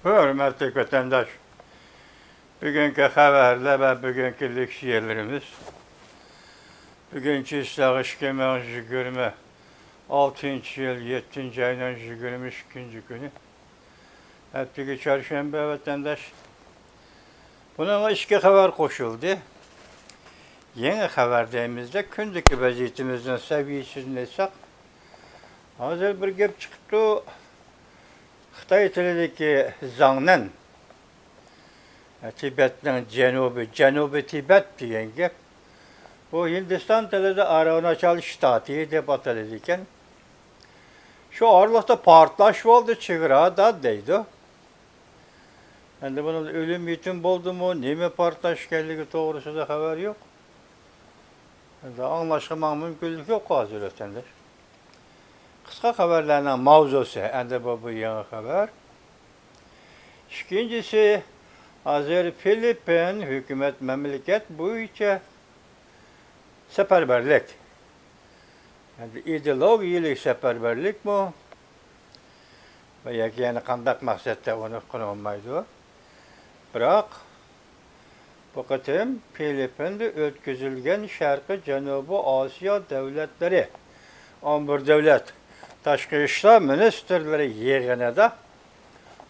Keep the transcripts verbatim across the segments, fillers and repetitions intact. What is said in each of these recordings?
ھۆرمەتلىك ۋەتەنداش، بۈگۈنكى خەۋەرلەر ۋە بۈگۈنكى لېكسىيەلىرىمىز بۈگۈن چىسلاغ ئىككى مىڭ يىگىرمە ئالتىنچى يىل يەتتىنچى ئاينىڭ يىگىرمە ئىككىنچى كۈنى، ھەپتىگە چارشەنبە ۋەتەنداش. بۇنىڭغا ئىككى خەۋەر قوشۇلدى. يېڭى خەۋەر دەيمىز-دە، كۈندىكى ۋەزىيىتىمىزنىڭ سەۋىيەسىدىن ئېيتساق، ھازىر بىر گەپ چىقىپتۇ. خىتاي تىلىدىكى زاڭنەن، تىبەتنىڭ جەنۇبى، جەنۇبىي تىبەت دېگەن گەپ. بۇ ھىندىستان تىلىدا ئارۇناچال شتاتى دەپ ئاتىلىدىكەن. شۇ ئارىلىقتا پارتلاش بولدى چېگرادا دەيدۇ. ئەمدى بۇنىڭدا ئۆلۈم يېتىم بولدىمۇ، نېمە پارتلاش ئىكەنلىكى توغرىسىدا خەۋەر يوق. ئەمدى ئاڭلاشقا ماڭا مۇمكىنلىك يوق ھازىر ۋەتەنداش. قىسقا خەۋەرلەرنىڭ ماۋزۇسى، ئەمدى بۇ، بۇ يېڭى خەۋەر. ئىككىنچىسى، ھازىر فىلىپپىن ھۆكۈمەت مەملىكەت بويىچە سەپەرۋەرلىك، يەنى ئىدېئولوگىيەلىك سەپەرۋەرلىكمۇ ياكى يەنە قانداق مەقسەتتە، ئۇنى ئۇققىلى بولمايدۇ. بىراق، بۇ قېتىم فىلىپپىندا ئۆتكۈزۈلگەن شەرقىي جەنۇبىي ئاسىيا دۆلەتلىرى ئون بىر دۆلەت تاشقى ئىشلار مىنىستىرلىرى يىغىنىدا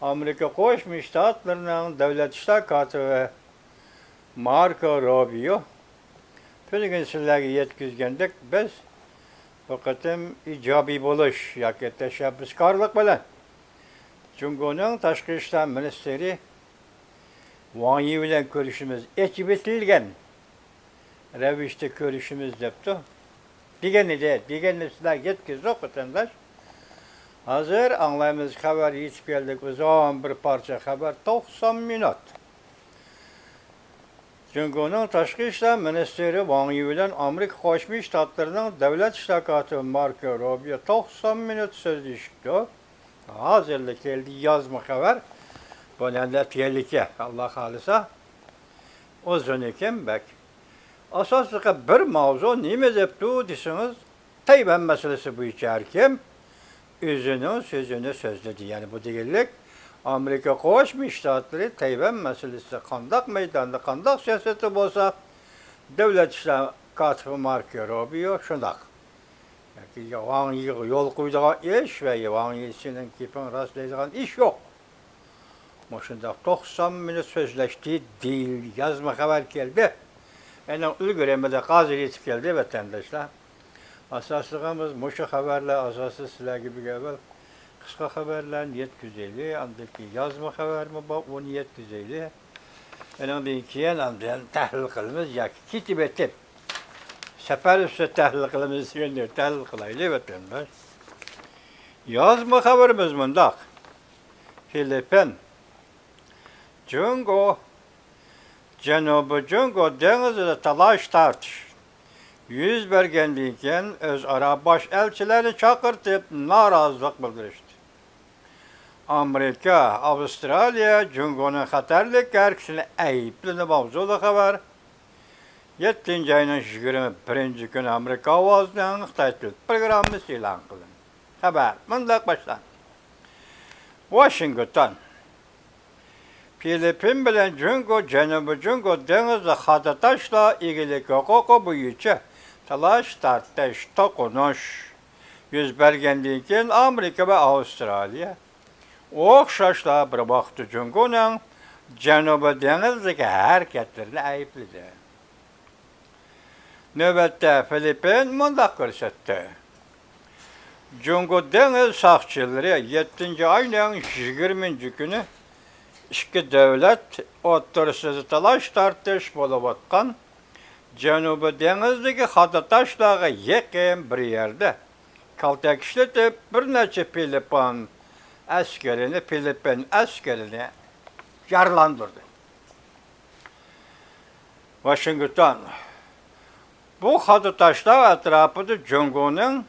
ئامېرىكا قوشما شتاتلىرىنىڭ دۆلەت ئىشلار كاتىپى ماركو روبىيو، تۈنۈگۈن سىلەرگە يەتكۈزگەندەك، بىز بۇ قېتىم ئىجابىي بولۇش ياكى تەشەببۇسكارلىق بىلەن جۇڭگونىڭ تاشقى ئىشلار مىنىستىرى ۋاڭ يى بىلەن كۆرۈشىمىز، ئېچىۋېتىلگەن رەۋىشتە كۆرۈشىمىز دەپتۇ. دېگەن ئىدى، دېگەننى سىلەرگە يەتكۈزدۇق، ۋەتەنداش. ھازىر ئاڭلايمىز، خەۋەر يېتىپ كەلدى، ئۇزۇن بىر پارچە خەۋەر، توقسان مىنۇت. جۇڭگونىڭ تاشقى ئىشلار مىنىستىرى ۋاڭ يى بىلەن ئامېرىكا قوشما شتاتلىرىنىڭ دۆلەت ئىشلار كاتىپى ماركو روبىيو توقسان مىنۇت سۆزلىشىپتۇ. ھازىرلا كەلدى يازما خەۋەر. بۇ نەدە تېلىكە، ئاللا خالىسا. ئۇزۇنكەن بەك. ئاساسلىقى بىر ماۋزۇ نېمە دەپتۇ دېسىڭىز، تەيۋەن مەسىلىسى بويىچە ھەر كىم ئۆزىنىڭ سۆزىنى سۆزلىدى. يەنى بۇ دېگەنلىك، ئامېرىكا قوشما شتاتلىرى تەيۋەن مەسىلىسىدە قانداق مەيداندا، قانداق سىياسەتتە بولسا، دۆلەت ئىشلار كاتىپى ماركو روبىيو شۇنداق. ياكى ۋاڭ يىغا يول قويىدىغان ئىش ۋە ۋاڭ يى سېنىڭ گېپىڭ راست دەيدىغان ئىش يوق. مۇشۇنداق توقسان مىنۇت سۆزلەشتى، دېيىل، يازما خەۋەر كەلدى. ئەنە ئۈلگۈرەلمىدۇق، ھازىر يېتىپ كەلدى، ۋەتەنداشلار. ئاساسلىقىمىز مۇشۇ خەۋەرلەر ئاساسىدا سىلەرگە بىر ئەۋۋەل قىسقا خەۋەرلەرنى يەتكۈزەيلى، ئاندىن كېيىن يازما خەۋەرمۇ بار، ئۇنى يەتكۈزەيلى. ئۇنىڭدىن كېيىن ئاندىن تەھلىل قىلىمىز ياكى كېتىۋېتىپ، سەپەر ئۈستىدە تەھلىل قىلىمىز دېگەندەك تەھلىل قىلايلى، ۋەتەنداش. يازما خەۋىرىمىز مۇنداق. فىلىپپىن، جۇڭگو، جەنۇبىي جۇڭگو دېڭىزىدا تالاش-تارتىش يۈز بەرگەندىن كېيىن، ئۆزئارا باش ئەلچىلەرنى چاقىرتىپ، نارازىلىق بىلدۈرۈشتى. ئامېرىكا، ئاۋسترالىيە جۇڭگونىڭ خەتەرلىك ھەرىكىتىنى ئەيىبلىدى. ماۋزۇلۇق خەۋەر. يەتتىنچى ئاينىڭ يىگىرمە بىرىنچى كۈنى ئامېرىكا ئاۋازىنىڭ خىتاي تىل پروگراممىسى ئېلان قىلىندى. خەۋەر مۇنداق باشلاندى. ۋاشىنگتون. فىلىپپىن بىلەن جۇڭگو جەنۇبىي جۇڭگو دېڭىزى خادا تاشلار ئىگىلىك ھوقۇقى بويىچە تالاش-تارتىش، توقۇنۇش يۈز بەرگەندىن كېيىن، ئامېرىكا ۋە ئاۋسترالىيە ئوخشاشلا بىر ۋاقىتتا جۇڭگونىڭ جەنۇبىي دېڭىزدىكى ھەرىكەتلىرىنى ئەيىبلىدى. نۆۋەتتە فىلىپپىن مۇنداق كۆرسەتتى. جۇڭگو دېڭىز ساقچىلىرى يەتتىنچى ئاينىڭ يىگىرمىنچى كۈنى ئىككى دۆلەت ئوتتۇرىسىدا تالاش-تارتىش بولۇۋاتقان جەنۇبىي دېڭىزدىكى خادا تاشلارغا يېقىن بىر يەردە كالتەك ئىشلىتىپ، بىر نەچچە فىلىپپىن ئەسكىرىنى، فىلىپپىن ئەسكىرىنى يارىلاندۇردى. ۋاشىنگتون. بۇ خادا تاشلار ئەتراپىدا جۇڭگونىڭ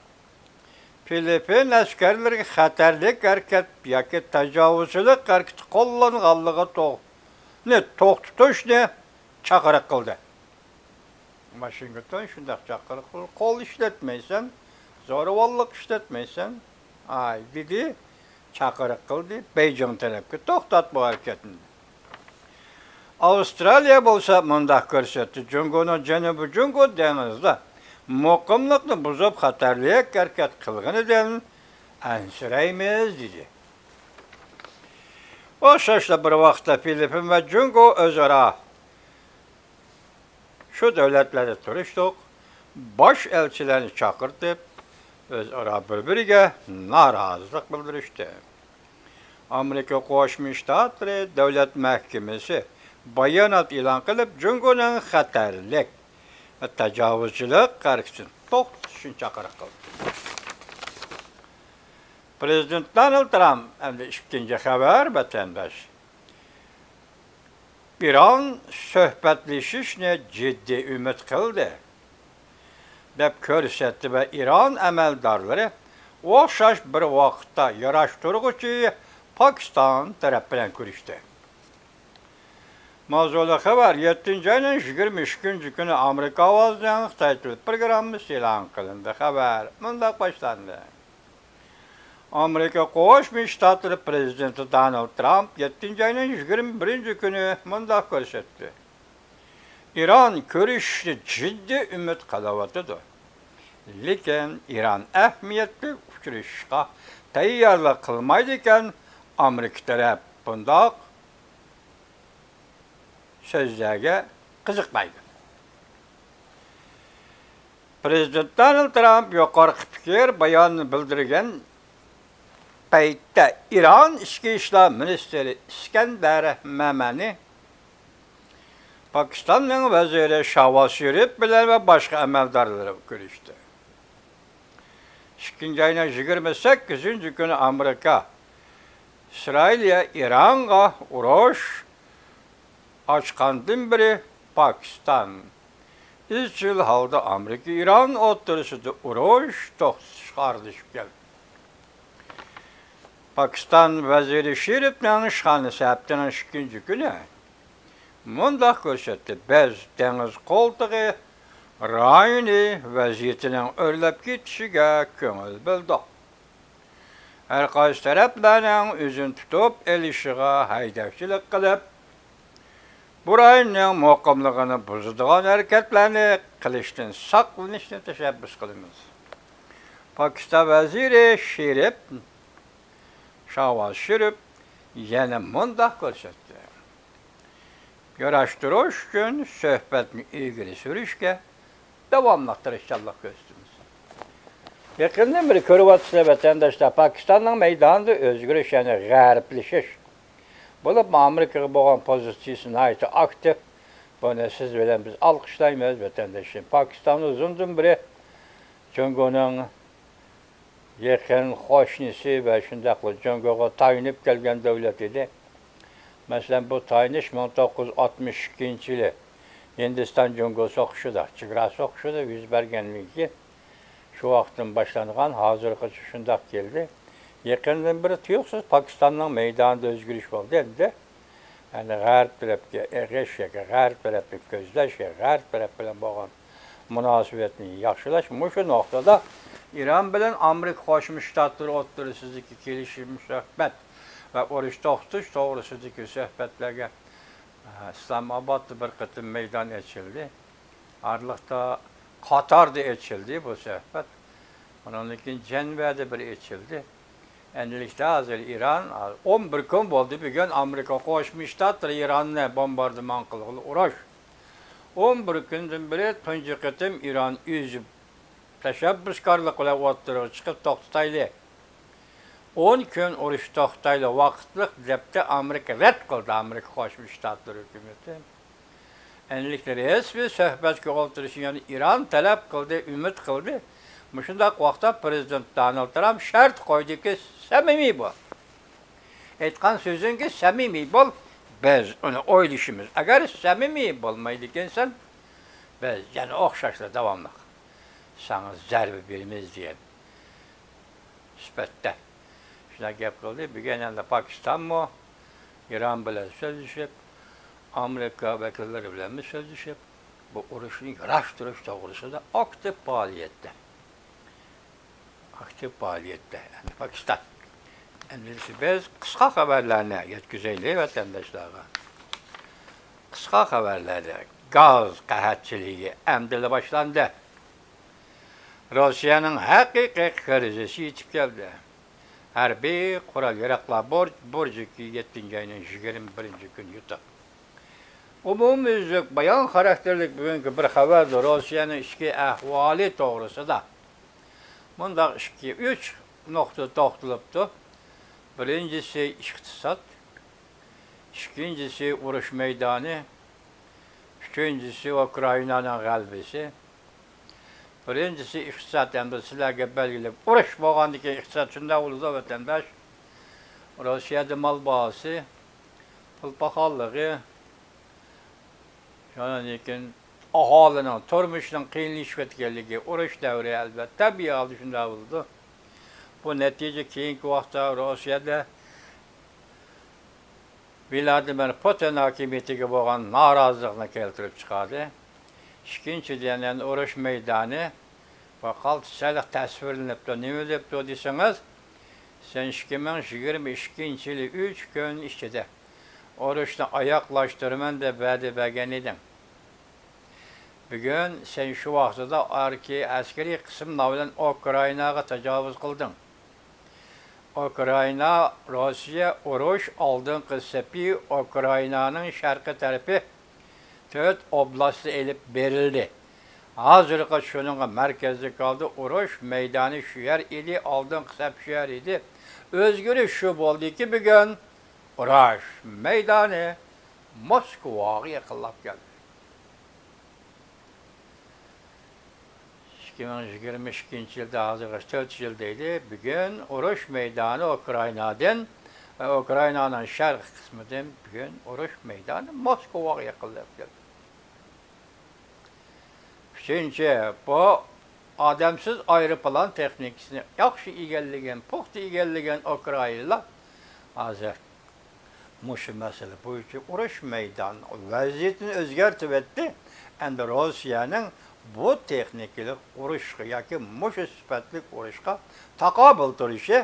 فىلىپپىن ئەسكەرلىرىگە خەتەرلىك ھەرىكەت ياكى تاجاۋۇزچىلىق ھەرىكىتى قوللانغانلىقى توغ-، نى توختىتىشنى چاقىرىق قىلدى. ۋاشىنگتون شۇنداق چاقىرىق قىلدى، قول ئىشلەتمەيسەن، زورىۋاللىق ئىشلەتمەيسەن، ئاي، دېدى. چاقىرىق قىلدى، بېيجىڭ تەرەپكە توختات بۇ ھەرىكەتنى. ئاۋسترالىيە بولسا مۇنداق كۆرسەتتى، جۇڭگونىڭ جەنۇبىي جۇڭگو دېڭىزىدا مۇقىملىقنى بۇزۇپ، خەتەرلىك ھەرىكەت قىلغىنىدىن ئەنسىرەيمىز، دېدى. ئوخشاشلا بىر ۋاقىتتا فىلىپپىن ۋە جۇڭگو ئۆزئارا شۇ دۆلەتلەردە تۇرۇشلۇق باش ئەلچىلەرنى چاقىرتىپ، ئۆزئارا بىر-بىرىگە نارازىلىق بىلدۈرۈشتى. ئامېرىكا قوشما شتاتلىرى دۆلەت مەھكىمىسى بايانات ئېلان قىلىپ، جۇڭگونىڭ خەتەرلىك ۋە تاجاۋۇزچىلىق ھەرىكىتىنى توختىتىشنى چاقىرىق قىلدى. پرېزىدېنت دونالد ترامپ، ئەمدى ئىككىنچى خەۋەر، ۋەتەنداش، ئىران سۆھبەتلىشىشنى جىددىي ئۈمىد قىلدى، دەپ كۆرسەتتى ۋە ئىران ئەمەلدارلىرى ئوخشاش بىر ۋاقىتتا ياراشتۇرغۇچى پاكىستان تەرەپ بىلەن كۆرۈشتى. ماۋزۇلۇق خەۋەر، يەتتىنچى ئاينىڭ يىگىرمە ئىككىنچى كۈنى ئامېرىكا ئاۋازىنىڭ خىتاي تىل پروگراممىسى ئېلان قىلىندى. خەۋەر مۇنداق باشلاندى. ئامېرىكا قوشما شتاتلىرى پرېزىدېنتى دونالد ترامپ يەتتىنچى ئاينىڭ يىگىرمە بىرىنچى كۈنى مۇنداق كۆرسەتتى: ئىران كۆرۈشۈشنى جىددىي ئۈمىد قىلىۋاتىدۇ، لېكىن ئىران ئەھمىيەتلىك ئۇچرىشىشقا تەييارلىق قىلمايدىكەن، ئامېرىكا تەرەپ بۇنداق سۆزلەرگە قىزىقمايدۇ. پرېزىدېنت دونالد ترامپ يۇقىرىقى پىكىر بايانىنى بىلدۈرگەن پەيتتە، ئىران ئىچكى ئىشلار مىنىستىرى ئىسكەندەر مەمەنى پاكىستاننىڭ ۋەزىرى شاۋاز شېرىپ بىلەن ۋە باشقا ئەمەلدارلىرى كۆرۈشتى. ئىككىنچى ئاينىڭ يىگىرمە سەككىزىنچى كۈنى ئامېرىكا ئىسرائىلىيە ئىرانغا ئۇرۇش ئاچقاندىن بېرى، پاكىستان ئىزچىل ھالدا ئامېرىكا ئىران ئوتتۇرىسىدا ئۇرۇش توختىتىشقا ئارىلىشىپ كەلدى. پاكىستان ۋەزىرى شېرىپنىڭ ئىشخانىسى ھەپتىنىڭ ئىككىنچى كۈنى مۇنداق كۆرسەتتى: بىز دېڭىز قولتۇقى رايونى ۋەزىيىتىنىڭ ئۆرلەپ كېتىشىگە كۆڭۈل بۆلدۇق. ھەر قايسى تەرەپلەرنىڭ ئۆزىنى تۇتۇپ ئېلىشىغا ھەيدەكچىلىك قىلىپ، بۇ رايوننىڭ مۇقىملىقىنى بۇزىدىغان ھەرىكەتلەرنى قىلىشتىن ساقلىنىشنى تەشەببۇس قىلىمىز. پاكىستان ۋەزىرى شېرىپ، شاۋاز شېرىپ يەنە مۇنداق كۆرسەتتى: ياراشتۇرۇش ئۈچۈن سۆھبەتنى ئىلگىرى سۈرۈشكە داۋاملىق تىرىشچانلىق كۆرسىتىمىز. يېقىندىن بېرى كۆرۈۋاتىسىلەر، ۋەتەنداشلار، پاكىستاننىڭ مەيدانىدا ئۆزگىرىش، يەنى غەربلىشىش. بولۇپمۇ ئامېرىكىغا بولغان پوزىتسىيىسى ناھايىتى ئاكتىپ. بۇنى سىز بىلەن بىز ئالقىشلايمىز، ۋەتەنداشلىرىم. پاكىستان ئۇزۇندىن بېرى جۇڭگونىڭ يېقىن قوشنىسى ۋە شۇنداقلا جۇڭگوغا تايىنىپ كەلگەن دۆلەت ئىدى. مەسىلەن، بۇ تايىنىش مىڭ توققۇز يۈز ئاتمىش ئىككىنچى يىلى ھىندىستان جۇڭگو سوقۇشىدا، چېگرا سوقۇشىدا يۈز بەرگەندىن كېيىن، شۇ ۋاقىتتىن باشلانغان، ھازىرغىچە شۇنداق كەلدى. يېقىندىن بېرى تۇيۇقسىز پاكىستاننىڭ مەيدانىدا ئۆزگىرىش بولدى ئەمدى. يەنى غەرب تەرەپكە ئېغىش ياكى غەرب تەرەپنى كۆزلەش ياكى غەرب تەرەپ بىلەن بولغان مۇناسىۋەتنى ياخشىلاش. مۇشۇ نۇقتىدا ئىران بىلەن ئامېرىكا قوشما شتاتلىرى ئوتتۇرىسىدىكى كېلىشىم سۆھبەت ۋە ئۇرۇش توختىتىش توغرىسىدىكى سۆھبەتلەرگە، ئە، ئىسلامئابادتا بىر قېتىم مەيدان ئېچىلدى. ئارىلىقتا قاتاردا ئېچىلدى بۇ سۆھبەت. ئۇنىڭدىن كېيىن جەنۋەدە بىر ئېچىلدى. ئەنىلىكتە ھازىر ئىران، ئون بىر كۈن بولدى بۈگۈن ئامېرىكا قوشما شتاتلىرى ئىراننى بومباردىمان قىلغىلى ئۇرۇش. ئون بىر كۈندىن بېرى تۇنجى قېتىم ئىران ئۆزى تەشەببۇسكارلىق بىلەن ئوتتۇرىغا چىقىپ توختىتايلى. ئون كۈن ئۇرۇش توختايلى، ۋاقىتلىق دەپتۇ ئامېرىكا رەت قىلدى، ئامېرىكا قوشما شتاتلىرى ھۆكۈمىتى. ئەنىلىكتە رەسمىي سۆھبەتكە ئولتۇرۇشنى يەنە ئىران تەلەپ قىلدى، ئۈمىد قىلدى. مۇشۇنداق ۋاقىتتا پرېزىدېنت دونالد ترامپ شەرت قويدىكى، سەمىمىي بول. ئېيتقان سۆزۈڭگە سەمىمىي بول، بىز ئۇنى ئويلىشىمىز. ئەگەر سەمىمىي بولمايدىكەنسەن، بىز يەنە ئوخشاشلا داۋاملىق ساڭا زەربە بېرىمىز دېگەن سۈپەتتە شۇنداق گەپ قىلدى. بۈگۈن ئەمدى پاكىستانمۇ ئىران بىلەن سۆزلىشىپ، ئامېرىكا ۋەكىللىرى بىلەنمۇ سۆزلىشىپ، بۇ ئۇرۇشنى ياراشتۇرۇش توغرىسىدا ئاكتىپ پائالىيەتتە. ئاكتىپ پائالىيەتتە، ئەمدى پاكىستان. ئەمدى بىز قىسقا خەۋەرلەرنى يەتكۈزەيلى ۋەتەنداشلارغا. قىسقا خەۋەرلەردە گاز قەھەتچىلىكى ئەمدىلا باشلاندى. روسىيەنىڭ ھەقىقىي كىرىزىسى يېتىپ كەلدى. ھەربىي قورال ياراغلار بۇر-، بۇرجىكى يەتتىنچى ئاينىڭ يىگىرمە بىرىنچى كۈنى يوتۇق. ئومۇميۈزلۈك بايان خاراكتېرلىك بۈگۈنكى بىر خەۋەردۇر روسىيەنىڭ ئىچكى ئەھۋالى توغرىسىدا. مۇنداق ئىككى، ئۈچ نۇقتا توختىلىپتۇ. بىرىنچىسى ئىقتىساد، ئىككىنچىسى ئۇرۇش مەيدانى، ئۈچىنچىسى ئۇكرائىنانىڭ غەلىبىسى. بىرىنچىسى ئىقتىساد، ئەمدى سىلەرگە بەلگىلىك، ئۇرۇش بولغاندىن كېيىن ئىقتىساد شۇنداق بولىدۇ، ۋەتەنداش. روسىيەدە مال باھاسى، پۇل پاخاللىقى، شۇنىڭدىن كېيىن ئاھالىنىڭ تۇرمۇشىنىڭ قىيىنلىشىۋاتقانلىقى، ئۇرۇش دەۋرى، ئەلۋەتتە، تەبىئىي ھالدا شۇنداق بولىدۇ. بۇ نەتىجە كېيىنكى ۋاقىتتا روسىيەدە ۋلادىمىر پۇتىن ھاكىمىيىتىگە بولغان نارازىلىقنى كەلتۈرۈپ چىقاردى. ئىككىنچىدىن، يەنە ئۇرۇش مەيدانى بۇ قالتىس سەل تەسۋىرلىنىپتۇ. نېمە دەپتۇ دېسىڭىز، سەن ئىككى مىڭ يىگىرمە ئىككىنچى يىلى ئۈچ كۈن ئىچىدە ئۇرۇشنى ئاياغلاشتۇرىمەن دەپ ۋەدە بەرگەن ئىدىڭ. بۈگۈن سەن شۇ ۋاقتىدا ئاركى ئەسكىرىي قىسىملار بىلەن ئۇكرائىناغا تاجاۋۇز قىلدىڭ. ئۇكرائىنا، روسىيە، ئۇرۇش ئالدىنقى سېپى ئۇكرائىنانىڭ شەرقىي تەرىپى تۆت ئوبلاستتا ئېلىپ بېرىلدى. ھازىرغىچە شۇنىڭغا مەركەزلىك ھالدا ئۇرۇش مەيدانى شۇ يەر ئىدى، ئالدىنقى سەپ شۇ يەر ئىدى. ئۆزگىرىش شۇ بولدىكى، بۈگۈن ئۇرۇش مەيدانى موسكۋاغا يېقىنلاپ كەلدى. ئىككى مىڭ يىگىرمە ئىككىنچى يىلدا، ھازىرغىچە تۆت يىل دەيلى، بۈگۈن ئۇرۇش مەيدانى ئۇكرائىنادىن، ئۇكرائىنانىڭ شەرقىي قىسمىدىن بۈگۈن ئۇرۇش مەيدانى موسكۋاغا يېقىنلاپ كەلدى. ئۈچىنچى، بۇ ئادەمسىز ئايروپىلان تېخنىكىسىنى ياخشى ئىگىلىگەن، پۇختا ئىگىلىگەن ئۇكرائىنلار ھازىر مۇشۇ مەسىلە بويىچە ئۇرۇش مەيدان ۋەزىيىتىنى ئۆزگەرتىۋەتتى. ئەمدى روسىيەنىڭ بۇ تېخنىكىلىق ئۇرۇشقا ياكى مۇشۇ سۈپەتلىك ئۇرۇشقا تاقابىل تۇرۇشى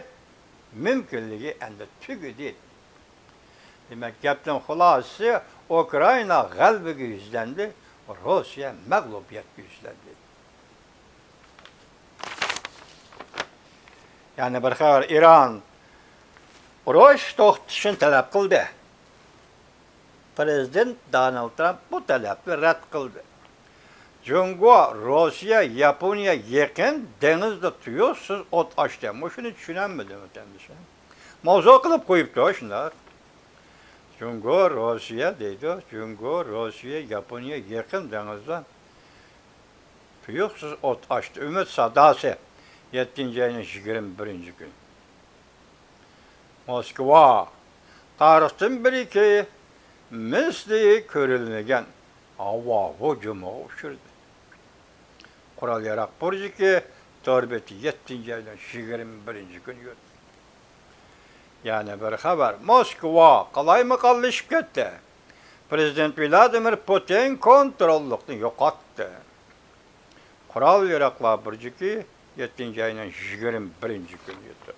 مۇمكىنلىكى ئەمدى تۈگىدى. دېمەك، گەپنىڭ خۇلاسىسى، ئۇكرائىنا غەلىبىگە يۈزلەندى، روسىيە مەغلۇبىيەتكە يۈزلەندى. يەنە بىر خەۋەر، ئىران ئۇرۇش توختىتىشنى تەلەپ قىلدى. پرېزىدېنت دونالد ترامپ بۇ تەلەپنى رەت قىلدى. جۇڭگو، روسىيە، ياپونىيە يېقىن دېڭىزدا تۇيۇقسىز ئوت ئاچتى. مۇشۇنى چۈشىنەلمىدىم، ۋەتەندىشىم. ماۋزۇ قىلىپ قويۇپتۇ شۇنداق. جۇڭگو، روسىيە دەيدۇ. جۇڭگو، روسىيە، ياپونىيە يېقىن دېڭىزدا تۇيۇقسىز ئوت ئاچتى. ئۈمىد ساداسى، يەتتىنچى ئاينىڭ يىگىرمە بىرىنچى كۈنى. موسكۋا، تارىختىن بېرىكى مىسلى كۆرۈلمىگەن ھاۋا ھۇجۇمىغا ئۇچرىدى. قورال ياراغ بۇرجىكى تور بېتى، يەتتىنچى ئاينىڭ يىگىرمە بىرىنچى كۈنى يوتتى. يەنە بىر خەۋەر، موسكۋا قالايمىقانلىشىپ كەتتى. پرېزىدېنت ۋلادىمىر پۇتىن كونتروللۇقنى يوقاتتى. قورال ياراغلار بۇرجىكى يەتتىنچى ئاينىڭ يىگىرمە بىرىنچى كۈنى يوتتى.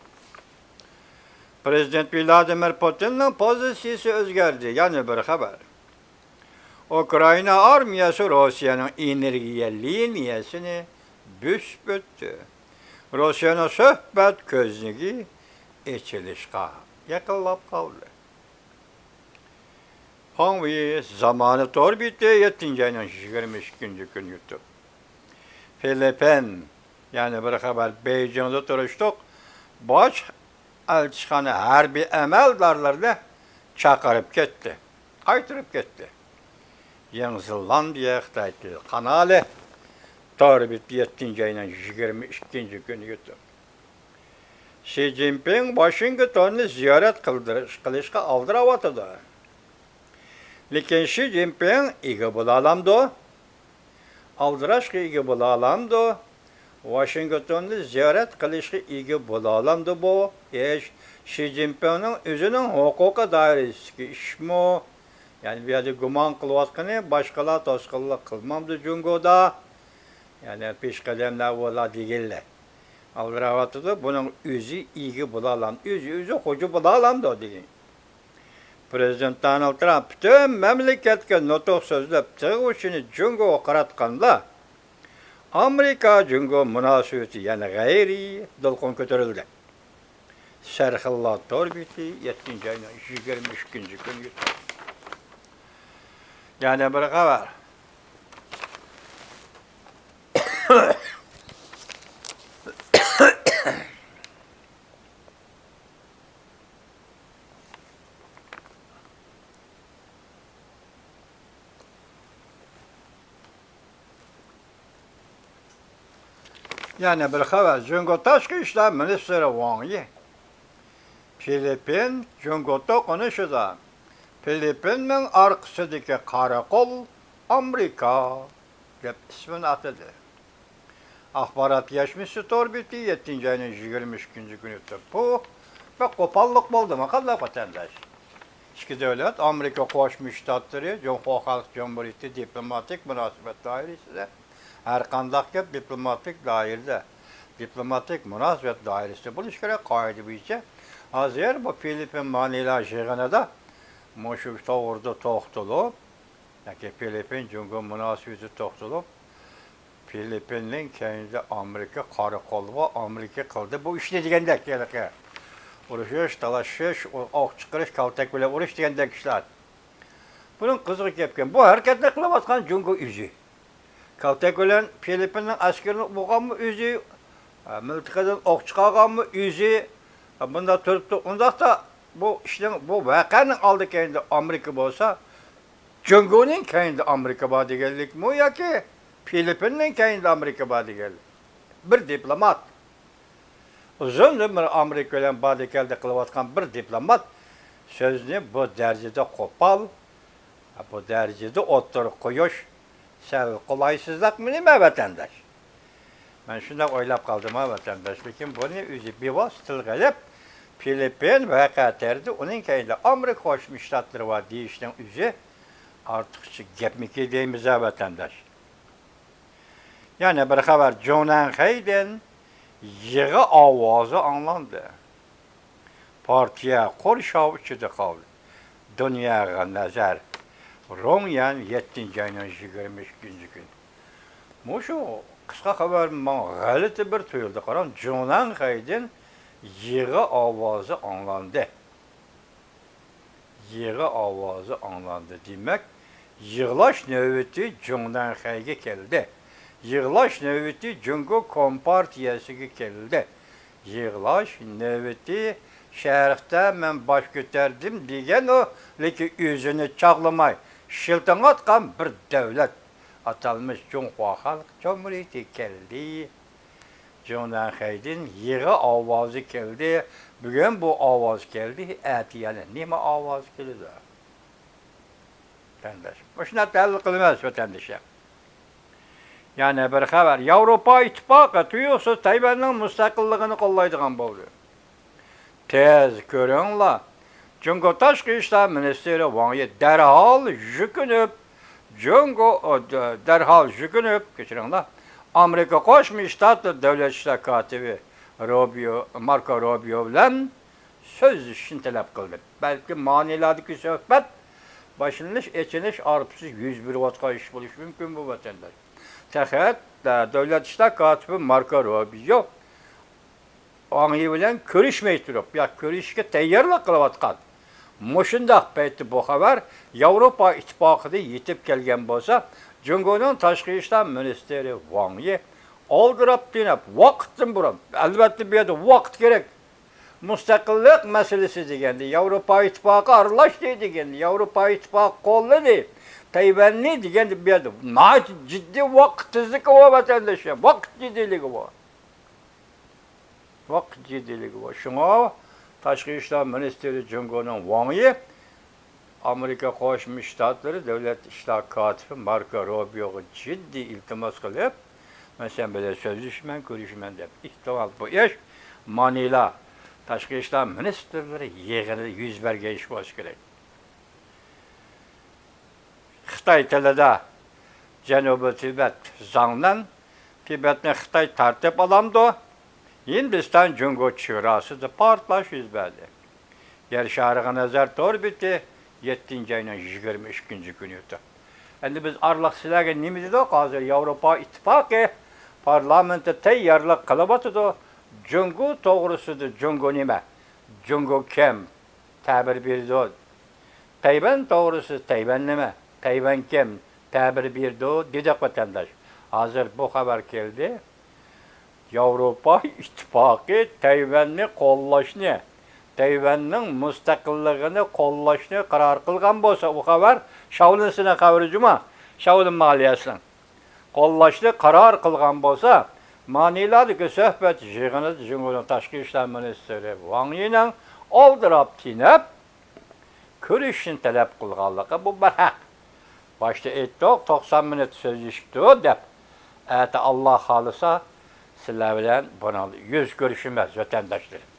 پرېزىدېنت ۋلادىمىر پۇتىننىڭ پوزىتسىيىسى ئۆزگەردى. يەنە بىر خەۋەر. ئۇكرائىنا ئارمىيەسى روسىيەنىڭ ئېنېرگىيە لىنىيەسىنى بۆسۈپ ئۆتتى. روسىيەنىڭ سۆھبەت كۆزنىكى ئېچىلىشقا يېقىنلاپ قالدى. پاڭ ۋېي زامانە تور بېتى، يەتتىنچى ئاينىڭ يىگىرمە ئىككىنچى كۈنى يوتتى. فىلىپپىن، يەنە بىر خەۋەر، بېيجىڭدا تۇرۇشلۇق باش ئەلچىخانا ھەربىي ئەمەلدارلىرىنى چاقىرىپ كەتتى، قايتۇرۇپ كەتتى. يېڭى زېلاندىيە خىتاي تېلېقانالى، تور بېتى، يەتتىنچى ئاينىڭ يىگىرمە ئىككىنچى كۈنى يوتتى. شى جىنپىڭ ۋاشىنگتوننى زىيارەت قىلدۇرۇش، قىلىشقا ئالدىراۋاتىدۇ. لېكىن شى جىنپىڭ ئىگە بولالامدۇ؟ ئالدىراشقا ئىگە بولالامدۇ؟ ۋاشىنگتوننى زىيارەت قىلىشقا ئىگە بولالامدۇ بۇ ئىش؟ شى جىنپىڭنىڭ ئۆزىنىڭ ھوقۇقى دائىرىسىدىكى ئىشمۇ؟ يەنى بۇ يەردە گۇمان قىلىۋاتقىنى، باشقىلار توسقۇنلۇق قىلمامدۇ جۇڭگودا؟ يەنى پېشقەدەملەر ئۇلار دېگەنلەر. ئالدىراۋاتىدۇ، بۇنىڭ ئۆزى ئىگە بولالام، ئۆزى، ئۆزى خوجا بولالامدۇ دېگەن. پىرېزىدېنت دونالد ترامپ پۈتۈن مەملىكەتكە نۇتۇق سۆزلەپ، تىغ ئۇچىنى جۇڭگوغا قاراتقاندا، ئامېرىكا جۇڭگو مۇناسىۋىتى يەنە غەيرىي دولقۇن كۆتۈرۈلدى. سەرخىللار تور بېتى، يەتتىنچى ئاينىڭ يىگىرمە ئۈچىنچى كۈنى. يەنە بىر خەۋەر. يەنە بىر خەۋەر، جۇڭگو تاشقى ئىشلار مىنىستىرى ۋاڭ يى فىلىپپىن جۇڭگو توقۇنۇشىدا فىلىپپىننىڭ ئارقىسىدىكى قارا قول ئامېرىكا دەپ ئىسمىنى ئاتىدى. ئاخبارات يەشمىسى تور بېتى، يەتتىنچى ئاينىڭ يىگىرمە ئىككىنچى كۈنى. بۇ بىر قوپاللىق بولدىمۇ قانداق، ۋەتەنداش؟ ئىككى دۆلەت، ئامېرىكا قوشما شتاتلىرى، جۇڭخۇا خەلق جۇمھۇرىيىتى دىپلوماتىك مۇناسىۋەت دائىرىسىدە، ھەر قانداق گەپ دىپلوماتىك دائىرىدە، دىپلوماتىك مۇناسىۋەت دائىرىسىدە بولۇشى كېرەك، قائىدە بويىچە. ھازىر بۇ فىلىپپىن مانىلا يىغىنىدا مۇشۇ توغرىدا توختىلىپ، ياكى فىلىپپىن جۇڭگو مۇناسىۋىتى توختىلىپ، فىلىپپىننىڭ كەينىدە ئامېرىكا قارا قول بار، ئامېرىكا قىلدى بۇ ئىشنى دېگەندەك، ھېلىقى ئۇرۇشۇش، تالاشىش، ئوق چىقىرىش، كالتەك بىلەن ئۇرۇش دېگەندەك ئىشلار. بۇنىڭ قىزىقى گەپكەن، بۇ ھەرىكەتنى قىلىۋاتقان جۇڭگو ئۆزى. كالتەك بىلەن فىلىپپىننىڭ ئەسكىرىنى ئۇرغانمۇ ئۆزى، مىلتىقىدىن ئوق چىقارغانمۇ ئۆزى. بۇنداق تۇرۇپتۇ. ئۇنداقتا بۇ ئىشنىڭ، بۇ ۋەقەنىڭ ئالدى كەينىدە ئامېرىكا بولسا، جۇڭگونىڭ كەينىدە ئامېرىكا بار دېگەنلىكمۇ ياكى فىلىپپىننىڭ كەينىدە ئامېرىكا بار دېگەنلىك؟ بىر دىپلومات، ئۇزۇندىن بېرى ئامېرىكا بىلەن باردى كەلدى قىلىۋاتقان بىر دىپلومات سۆزنى بۇ دەرىجىدە قوپال، بۇ دەرىجىدە ئوتتۇرىغا قويۇش سەل قولايسىزلىقمۇ نېمە، ۋەتەنداش؟ مەن شۇنداق ئويلاپ قالدىم ھا، ۋەتەنداش. لېكىن بۇنى ئۆزى بىۋاسىتە تىلغا ئېلىپ، فىلىپپىن ۋەقە تەرىدە ئۇنىڭ كەينىدە ئامېرىكا قوشما شتاتلىرى بار دېيىشنىڭ ئۆزى ئارتۇقچە گەپمىكى دەيمىز ھە، ۋەتەنداش؟ يەنە بىر خەۋەر، جۇڭنەنخەيدىن يىغا ئاۋازى ئاڭلاندى. پارتىيە قورشاۋ ئىچىدە قالدى. دۇنياغا نەزەر. روڭيەن، يەتتىنچى ئاينىڭ يىگىرمە ئىككىنچى كۈنى. مۇشۇ قىسقا خەۋەر ماڭا غەلىتە بىر تۇيۇلدى. قاراڭ، جۇڭنەنخەيدىن يىغا ئاۋازى ئاڭلاندى. يىغا ئاۋازى ئاڭلاندى. دېمەك، يىغلاش نۆۋىتى جۇڭنەنخەيگە كەلدى. يىغلاش نۆۋىتى جۇڭگو كومپارتىيەسىگە كەلدى. يىغلاش نۆۋىتى شەرقتە مەن باش كۆتەردىم دېگەن ئۇ، لېكىن ئۆزىنى چاغلىماي شىلتىڭ ئاتقان بىر دۆلەت، ئاتالمىش جۇڭخۇا خەلق جۇمھۇرىيىتى كەلدى. جۇڭنەنخەيدىن يىغا ئاۋازى كەلدى. بۈگۈن بۇ ئاۋاز كەلدى، ئەتە يەنە نېمە ئاۋاز كېلىدۇ؟ ۋەتەنداش، مۇشۇنداق تەھلىل قىلىمىز، ۋەتەندىشىم. يەنە بىر خەۋەر، ياۋروپا ئىتتىپاقى تۇيۇقسىز تەيۋەننىڭ مۇستەقىللىقىنى قوللايدىغان بولدى. تېز كۆرۈڭلار، جۇڭگو تاشقى ئىشلار مىنىستىرى ۋاڭ يى دەرھال يۈكۈنۈپ، جۇڭگو، ئو، د-، دەرھال يۈكۈنۈپ، كەچۈرۈڭلار، ئامېرىكا قوشما شتاتلىرى دۆلەت ئىشلار كاتىپى روبىيو، ماركو روبىيو بىلەن سۆزلىشىشنى تەلەپ قىلدى. بەلكى مانىلادىكى سۆھبەت باشلىنىش، ئېچىلىش ئارپىسىز يۈز بېرىۋاتقان ئىش بولۇشى مۇمكىن بۇ، ۋەتەنداش. تەخەت، دۆلەت ئىشلار كاتىپى ماركو روبىيو ۋاڭ يى بىلەن كۆرۈشمەي تۇرۇپ، يا كۆرۈشۈشكە تەييارلىق قىلىۋاتقان مۇشۇنداق پەيتتە بۇ خەۋەر ياۋروپا ئىتتىپاقىدا يېتىپ كەلگەن بولسا، جۇڭگونىڭ تاشقى ئىشلار مىنىستىرى ۋاڭ يى ئالدىراپ تېنەپ، ۋاقىتتىن بۇرۇن، ئەلۋەتتە، بۇ يەردە ۋاقىت كېرەك. مۇستەقىللىق مەسىلىسى دېگەندە، ياۋروپا ئىتتىپاقى ئارىلاشتى دېگەندە، ياۋروپا ئىتتىپاقى قوللىدى تەيۋەننى دېگەندە، بۇ يەردە ناھايىتى جىددىي ۋاقىت تېزلىكى بار، ۋەتەنداشلار، ۋاقىت جىددىيلىكى بار. ۋاقىت جىددىيلىكى بار. شۇڭا تاشقى ئىشلار مىنىستىرى جۇڭگونىڭ ۋاڭ يى ئامېرىكا قوشما شتاتلىرى دۆلەت ئىشلار كاتىپى ماركو روبىيوغا جىددىي ئىلتىماس قىلىپ، مەن سەن بىلەن سۆزلىشىمەن، كۆرۈشىمەن دەپ. ئېھتىمال بۇ ئىش مانىلا تاشقى ئىشلار مىنىستىرلىرى يىغىنىدا يۈز بەرگەن ئىش بولسا كېرەك. خىتاي تىلىدا جەنۇبىي تىبەت، زاڭنەن، تىبەتنى خىتاي تارتىپ ئالامدۇ؟ ھىندىستان جۇڭگو چېگراسىدا پارتلاش يۈز بەردى. يەر شارىغا نەزەر تور بېتى، يەتتىنچى ئاينىڭ يىگىرمە ئىككىنچى كۈنى ئۆتتى. ئەمدى بىز ئارىلىق سىلەرگە نېمە دېدۇق؟ ھازىر ياۋروپا ئىتتىپاقى پارلامېنتى تەييارلىق قىلىۋاتىدۇ. جۇڭگو توغرىسىدا جۇڭگو نېمە؟ جۇڭگو كىم؟ تەبىر بېرىدۇ. تەيۋەن توغرىسىدا تەيۋەن نېمە؟ تەيۋەن كىم؟ تەبىر بېرىدۇ، دېدۇق ۋەتەنداش. ھازىر بۇ خەۋەر كەلدى. ياۋروپا ئىتتىپاقى تەيۋەننى قوللاشنى، تەيۋەننىڭ مۇستەقىللىقىنى قوللاشنى قارار قىلغان بولسا، ئۇ خەۋەر شاۋلىن سىنىڭ خەۋىرى جۇما، شاۋلىن مالىيەسىنىڭ قوللاشنى قارار قىلغان بولسا، مانىلادىكى سۆھبەت يىغىنىدا جۇڭگونىڭ تاشقى ئىشلار مىنىستىرى ۋاڭ يىنىڭ ئالدىراپ تېنەپ، كۆرۈشۈشنى تەلەپ قىلغانلىقى بۇ بىر ھەق. باشتا ئېيتتۇق، توقسان مىنۇت سۆزلىشىپتۇ دەپ. ئەتە ئاللا خالىسا سىلەر بىلەن بۇنىڭدا يۈز كۆرۈشىمىز، ۋەتەنداشلىرىم.